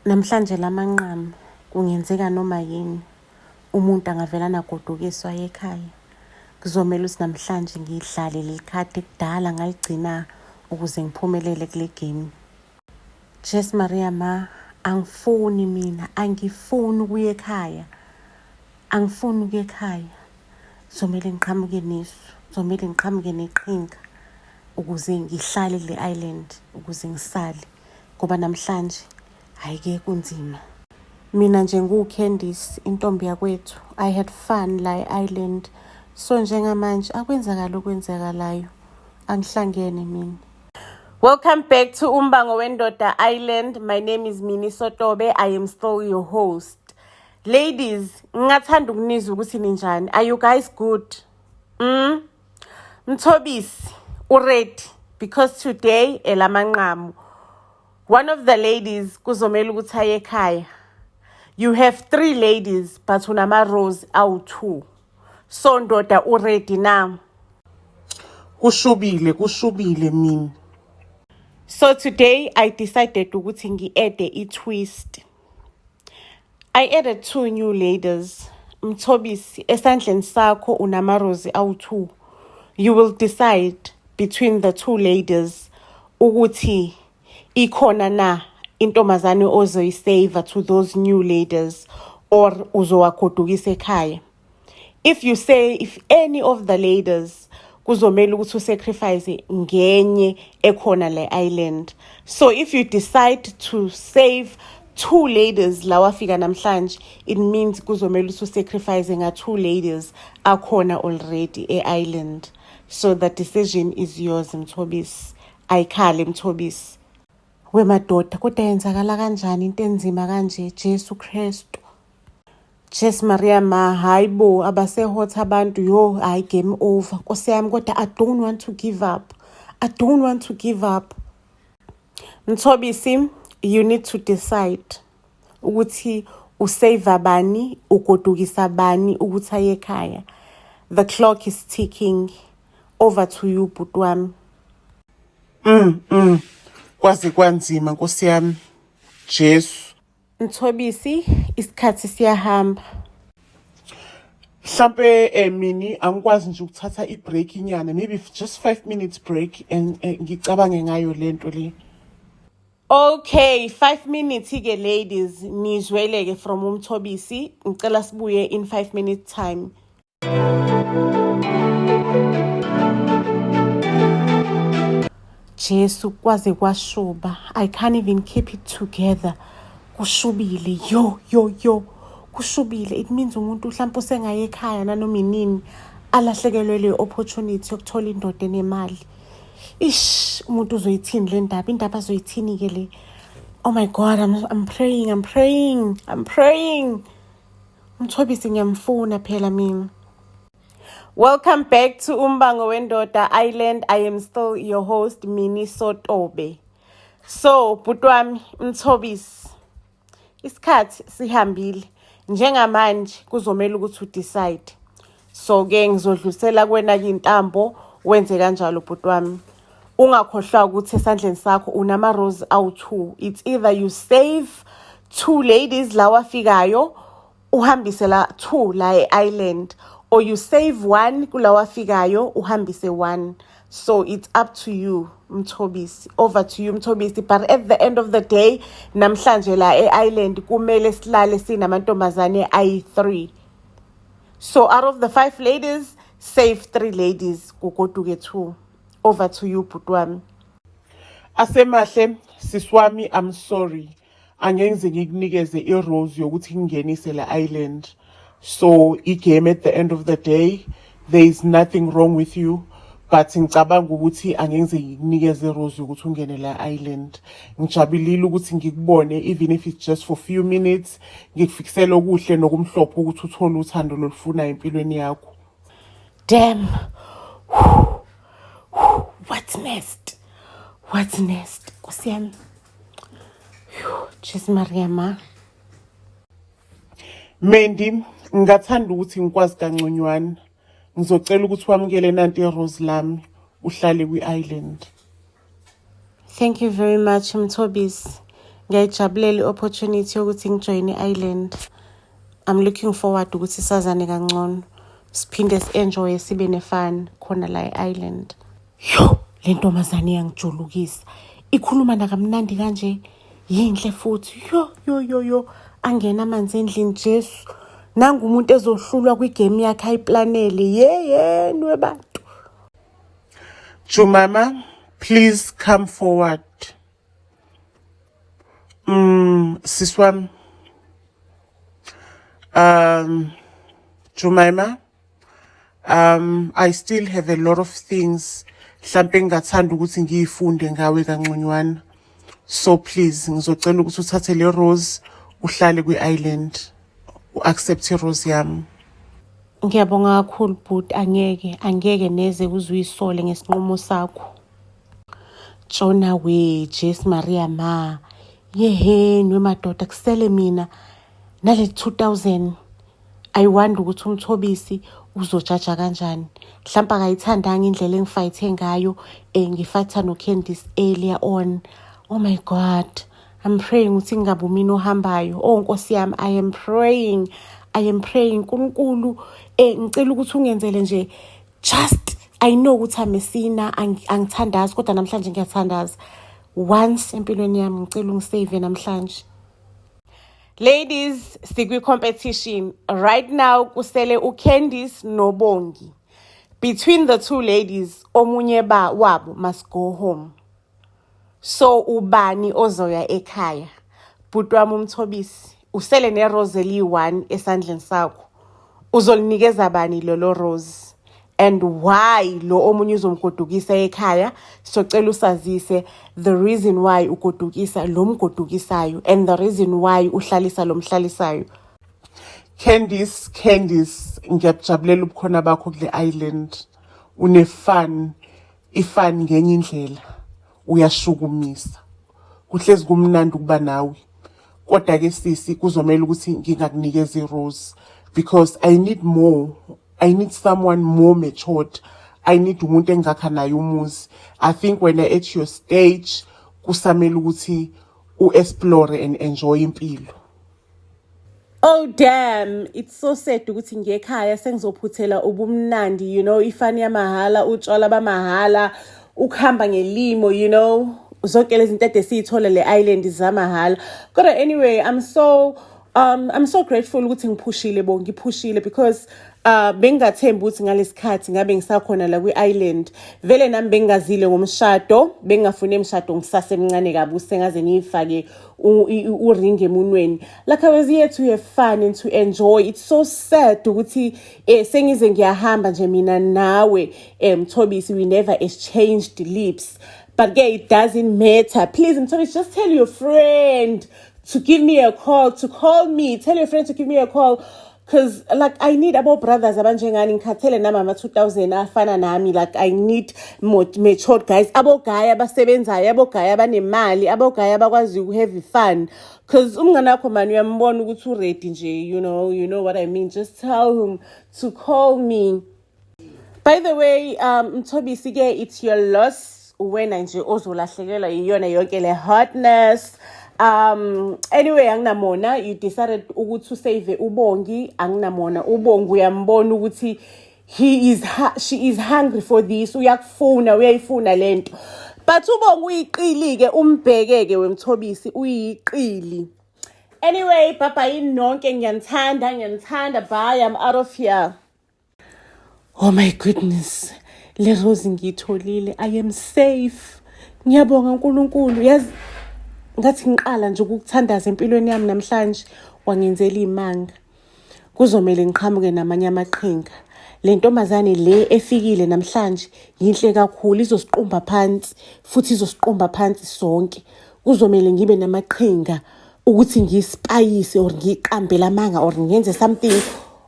Namhlanje lamanqamu kungenzeka noma yini, umuntu angavele agodukiswe aye ekhaya. Kuzomele ukuthi namhlanje ngidlale leli khadi kudala ngaligcina ukuze ngiphumelele kule game. Jesu Maria ma, angifuni mina, angifuni ukuya ekhaya. Angifuni ukuya ekhaya. Kuzomele ngiqhamuke nesu, kuzomele ngiqhamuke neqhinga ukuze ngihlale kule island, ukuze ngisale. Ngoba namhlanje hhayi ke kunzima. Mina nje ngiwuCandice, intombi yakwethu. I had fun la e-island. So njengamanje akwenzakali okwenzakalayo. Angihlangene mina. Welcome back to Umbango Wendoda Island. My name is Mini Sotobe. I am still your host. Ladies, ngingathanda ukunizwa ukuthi ninjani. Are you guys good? Mm? Mthobisi, uready because today elamanqamu. One of the ladies kuzomela ukuthi aye ekhaya. You have three ladies but unama rose awu-2. So ndoda uready na? Kushubile, kushubile mina. So today I decided ukuthi ngi-add i-twist. I added two new ladies. Mthobisi, esandleni sakho unamarozi awu-2. You will decide between the two ladies ukuthi ikhona na intombazane ozoyisave to those new ladies or uzowagodukisa ekhaya. If you say if any of the ladies kuzomela ukuthi usacrifice ngenye ekhona le island. So if you decide to save two ladies lawa fika namhlanje, it means kuzomela ukuthi usacrifice nga two ladies akhona already e-island. So the decision is yours, Mthobisi. Ayikhale Mthobisi. We madoda, kodwa yenzakala kanjani into enzima kanje? Jesu Kristu. Jesu Maria ma, hayi bo, abasehot abantu, yo, hayi game over. Nkosi yami, kodwa I don't want to give up. I don't want to give up. Mthobisi, you need to decide ukuthi usave bani, ugodukisa bani ukuthi aye ekhaya. The clock is ticking. Over to you, bhuti wami. Kwaze kwanzima Nkosi yami. Jesu. Mthobisi, isikhathi siyahamba. Mhlampe Mini angikwazi nje ukuthatha i-break inyana, maybe just 5 minutes break and ngicabange ngayo lento le. Okay, 5 minutes ke ladies, nizwele ke from uMthobisi. Ngicela sibuye in 5 minutes time. Jesu, kwaze kwashuba. I can't even keep it together. Kushubile, yo yo yo. Kushubile. It means umuntu mhlawumbe usengaye ekhaya nanoma inini alahlekelwe le opportunity yokuthola indoda enemali. Ish, umuntu uzoyithini le ndaba? Indaba azoyithini ke le? Oh my God, I'm praying, I'm praying, I'm praying. Mthobisi ngiyamfuna phela mina. Welcome back to Umbango Wendoda Island. I am still your host, Mini Sotobe. So, bhuti wami Mthobisi, isikhathi sihambile. Njengamanje kuzomela ukuthi udecide. So ke ngizodlulisela kuwena ke intambo, wenze kanjalo bhuti wami. Ungakhohlwa ukuthi esandleni sakho unama rose awu-2. It's either you save two ladies lawa afikayo uhambise la two la e-island, or you save one kulawa afikayo uhambise one. So it's up to you, Mthobisi. Over to you, Mthobisi. But at the end of the day, namhlanje la e-island kumele silale sinamantombazane ayi-3. So out of the 5 ladies, save 3 ladies, kugoduke 2. Over to you, bhuti wami. Asemahle, sisi wami, I'm sorry. Angeke ngize ngikunikeze i-rose yokuthi ngingenise la island. So i-game at the end of the day, there is nothing wrong with you. But ngicabanga ukuthi angeke ngize ngikunikeze i-rose yokuthi ungene la island. Ngijabulile ukuthi ngikubone even if it's just for few minutes. Ngikufikisela okuhle nokumhlophe ukuthi uthole uthando lolufunayo empilweni yakho. Damn. What's next? What's next? Nkosi yami. Jesu Maria ma. Mandy, ngingathanda ukuthi ngikwazi kangconywana. Ngizocela ukuthi wamukele nanti i-rose lami uhlale kwi-island. Thank you very much, Mthobisi. Ngiyayijabulela i-opportunity yokuthi ngijoyine i-island. I'm looking forward ukuthi sazane kangcono. Siphinde si-enjoye sibe ne-fun khona la e-island. Yo, le ntombazane iyangijulukisa. Ikhuluma nakamnandi kanje. Yinhle futhi. Yo, yo, yo, yo. Angena amanzi endlini Jesu. Nangu umuntu ezohlulwa kwigame yakhe ayiplanele. Yeyeni webantu. Jumama, please come forward. Sisi wami. Jemima, I still have a lot of things mhlampe engingathanda ukuthi ngiyifunde ngawe kangconywana. So please ngizocela ukuthi uthathe le rose uhlale kwi-island. U-accept i-rose yami. Ngiyabonga kakhulu bhuti, angeke angeke neze uze uyisole ngesinqumo sakho. Tshona we Jesu Maria ma. Yeheni wemadoda kusele mina nale 2000. I wonder ukuthi uMthobisi uzojaja kanjani. Mhlawumbe akayithandanga indlela engifayithe ngayo ngifayitha noCandice earlier on. Oh my God. I'm praying ukuthi ngingabi umina ohambayo. Oh Nkosi yami, I am praying. I am praying uNkulunkulu ngicela ukuthi ungenzele nje just I know ukuthi I'm a sinner, angithandazi kodwa namhlanje ngiyathandaza. Once empilweni yami ngicela ungisave namhlanje. Ladies, sikwi competition right now kusele uCandice noBongi. Between the two ladies, omunye ba wabo must go home. So ubani ozoya ekhaya? Bhuti wami uMthobisi, usele nerose eliyi-1 esandleni sakho. Uzolinikeza bani lolo rose? And why lo omunye uzomgodukisa ekhaya? Socela usazise the reason why ugodukisa lo mgodukisayo and the reason why uhlalisa lo mhlalisayo. Candice, Candice, ngiyabujabulela ubukhona bakho kule island. Une-fun, ifun ngenye indlela. Uyashukumisa. Kuhlezi kumnandi ukuba nawe. Kodwa ke sisi kuzomela ukuthi ngingakunikeza i-rose because I need more. I need someone more matured. I need umuntu engakha naye umuzi. I think when at your stage kusamele ukuthi u-explore and enjoy impilo. Oh damn, it's so sad ukuthi ngiye ekhaya sengizophuthela ubumnandi, ifani yamahala, utshwala bamahala, ukuhamba ngelimo, zonke lezi zinto ade siyithole le island zamahala. Kodwa anyway, I'm so grateful ukuthi ngiphushile bo, ngiphushile because bengingathembi ukuthi ngalesikhathi ngabe ngisakhona la kwi-island. Vele nami bengingazile ngomshado, bengingafuni emshado ngisasemncane kabi sengaze ngiyifake uring emunweni. Like I was here to have fun and to enjoy. It's so sad ukuthi sengize ngiyahamba nje mina nawe Mthobisi, we never exchanged lips. But yeah, it doesn't matter. Please Mthobisi, just tell your friend to give me a call, to call me. Tell your friend to give me a call. Cause like I need abo brothers abanjengani, ngikhathele nami ama 2000 afana nami. Like I need more matured guys, abo guy abasebenzayo, abo guy abanemali, abo guy abakwazi uku have fun. Cause umngane wakho man uyambona ukuthi u ready nje, you know what I mean. Just tell him to call me. By the way, Mthobisi ke, it's your loss wena nje ozolahlekelwa yiyona yonke le hotness. Anyway, anginamona, you decided ukuthi usave uBongi, anginamona. uBongi uyambona ukuthi he is she is hungry for this, uyakufuna, uyayifuna lento. But uBongi uyiqili ke, umbheke ke wemthobisi uyiqili. Anyway, bye bye nonke, ngiyanithanda, ngiyanithanda. Bye, I'm out of here. Oh my goodness. Le rose ngiyitholile. I am safe. Ngiyabonga uNkulunkulu. Yazi ngathi ngiqala nje ukukuthandaza empilweni yami namhlanje wangenzela imanga. Kuzomela ngiqhamuke namanye amaqhinga. Le ntombazane le efikile namhlanje yinhle kakhulu, izosiqumba phansi futhi izosiqumba phansi sonke. Kuzomela ngibe namaqhinga ukuthi ngiyispayise or ngiyiqambele amanga or ngenze something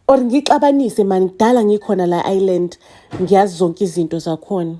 or ngixabanise mani. Kudala ngikhona la island, ngiyazi zonke izinto zakhona.